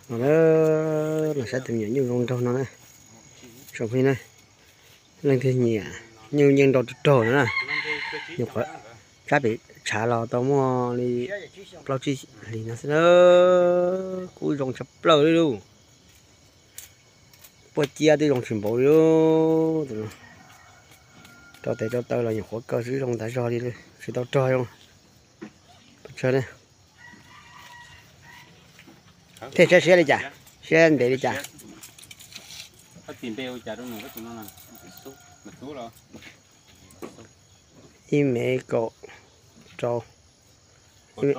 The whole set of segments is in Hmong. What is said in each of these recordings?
No na, los saib tus me nyuam nyuj zoo nraug no na. Tsoom phooj ywg na, leej twg nyiam nyuj yeej nrau raug raug no na. Nyuam qhuav tsab pem tshav los tau muaj li plaub tsib hlis no xwb na. Kub zoo tshaj plaws li lauj. Puab ciab twb zoo tsis npaum li lauj. Rau tes rau taw los nyuam qhuav kaw xwb zoo tas zog li, tsis tau rog zoo. Pes tsawg ne? Thiaj siab siab li cas? Siab ntev li cas? Ib mev kaum rau, ib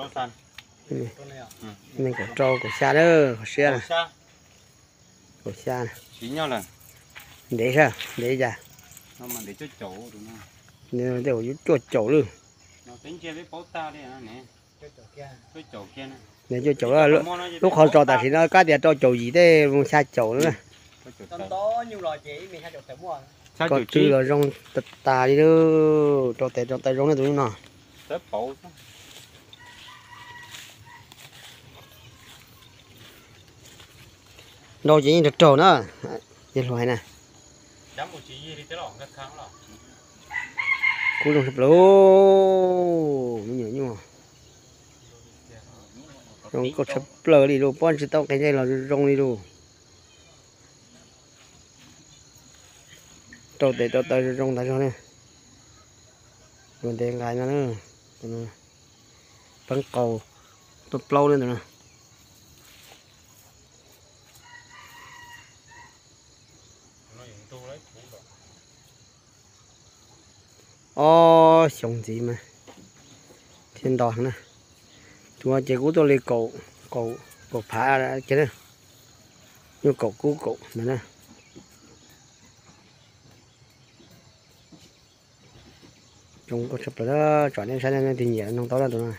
mev kaum rau kaum xya na, qhov siab na. Kaum xya. Ntev sab, ntev li cas? Tej uas yuav cuaj caum lawm. Ntev cuaj caum, lub qhov tsos tam sim no kab tias rau caum yim tej mus xya caum na. Ko tw los zoo tas tas li lauj, rau tes rau taw zoo na tus no. Nrau ces yeej raug raug na, yog luag hais na. Kub zoo tshaj plaws, me nyuam nyuj. Zoo nkauj tshaj plaws li lauj, pob tsis tau qe ntsej los zoo li lauj. Rau tes rau taw zoo tas zog ne. Luag ntev nqaij no, peeb qaus tuaj plaub ne tus no. Ob xyoos ntxiv mas thiaj nto na. Tus no ces kub tuaj li kaum, kaum phav kiag na. Nyuj kaum kub kaum ntawd na. Zoo nkauj tshaj plaws, tsom nej saib, nej twg nyiam noog tau na tus no.